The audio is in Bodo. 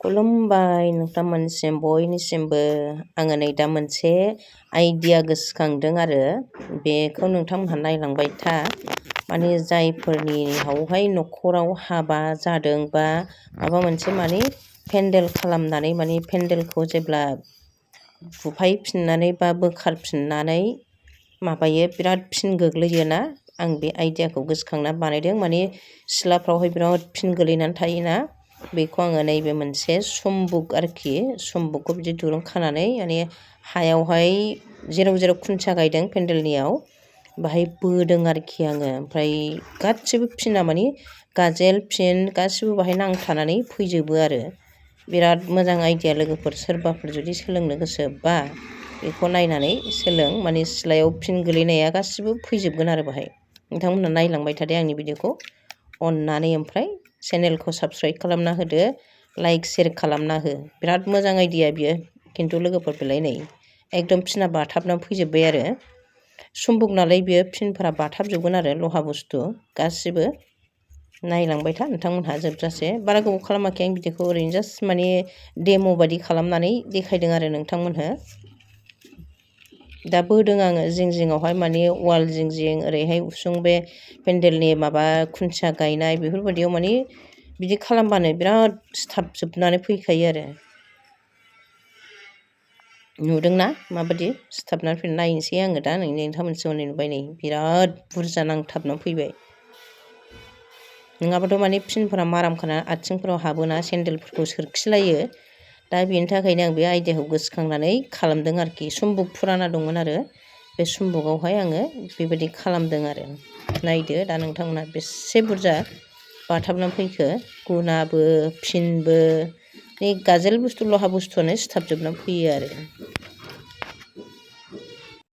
खुलुमबाय नोंथांमोननिसिम बयनिसिमबो आङो नै दा मोनसे आइडिया गोसोखांदों आरो बेखौ नोंथांमोनहा नायलांबाय था माने जायफोरनियावहाय न'खराव हाबा जादों बा माबा मोनसे माने पेन्डेल खालामनानै माने पेन्डेलखौ जेब्ला बुफायफिननानै बा बोखारफिननानै माबायो बिराद फिन गोग्लैयोना आं बे आइडियाखौ गोसोखांना बानायदों माने सिथ्लाफ्रावहाय बिराद फिन गोलैनानै थायोना बेखौ आङो नैबे मोनसे सम्बुक आरोखि सम्बुकखौ बिदि दुरुं खानानै माने हायावहाय जेराव जेराव खुन्थिया गायदों पेन्डेलनियाव बाहाय बोदों आरोखि आङो ओमफ्राय गासिबो फिना माने गाजेल फिन गासिबो बाहाय नांथानानै फैजोबो आरो बिराद मोजां आइडिया लोगोफोर सोरबाफोर जुदि सोलोंनो गोसोबा बेखौ नायनानै सोलों माने सिथ्लायाव फिन गोलैनाया गासिबो फैजोबगोन आरो बाहाय नोंथांमोनहा नायलांबाय थादो आंनि भिडिअखौ अननानै ओमफ्राय चेनेलखौ साबस्क्राइब खालामना होदो लाइक शेयार खालामना हो बिराद मोजां आइडिया बियो खिन्थु लोगोफोर बेलाय नै एकदम फिना बाथाबनानै फैजोब्बाय आरो सम्बुक नालाय बियो फिनफोरा बाथाबजोबगोन आरो लहा बुस्थु गासिबो नायलांबाय था नोंथांमोनहा जोबजासे बारा गोबाव खालामाखै आं भिडिअखौ ओरैनो जास्ट माने डेम' बायदि खालामनानै देखायदों आरो नोंथांमोनहा दा बोदों आङो जिं जिङावहाय माने वाल जिं जिं ओरैहाय उसुं बे पेन्डेलनि माबा खुन्थिया गायनाय बेफोरबायदियाव माने बिदि खालामबानो बिराद सिथाबजोबनानै फैखायो आरो नुदोंना माबायदि सिथाबनानै फैनाय नायनोसै आङो दा नोंथांमोनसो हनै नुबाय नै बिराद बुरजा नांथाबनानै फैबाय नङाबाथ' माने फिनफोरा माराम खाना आथिंफोराव हाबोना सेन्देलफोरखौ सोरखिलायो दा बेनि थाखायनो आं बे आइडियाखौ गोसोखांनानै खालामदों आरोखि सम्बुक फुराना दंमोन आरो बे सम्बुकआवहाय आङो बेबायदि खालामदों आरो नायदो दा नोंथांमोनहा बेसे बुरजा बाथाबनानै फैखो गुनाबो फिनबो बे गाजेल बुस्थु लहा बुस्थुआनो सिथाबजोबनानै फैयो आरो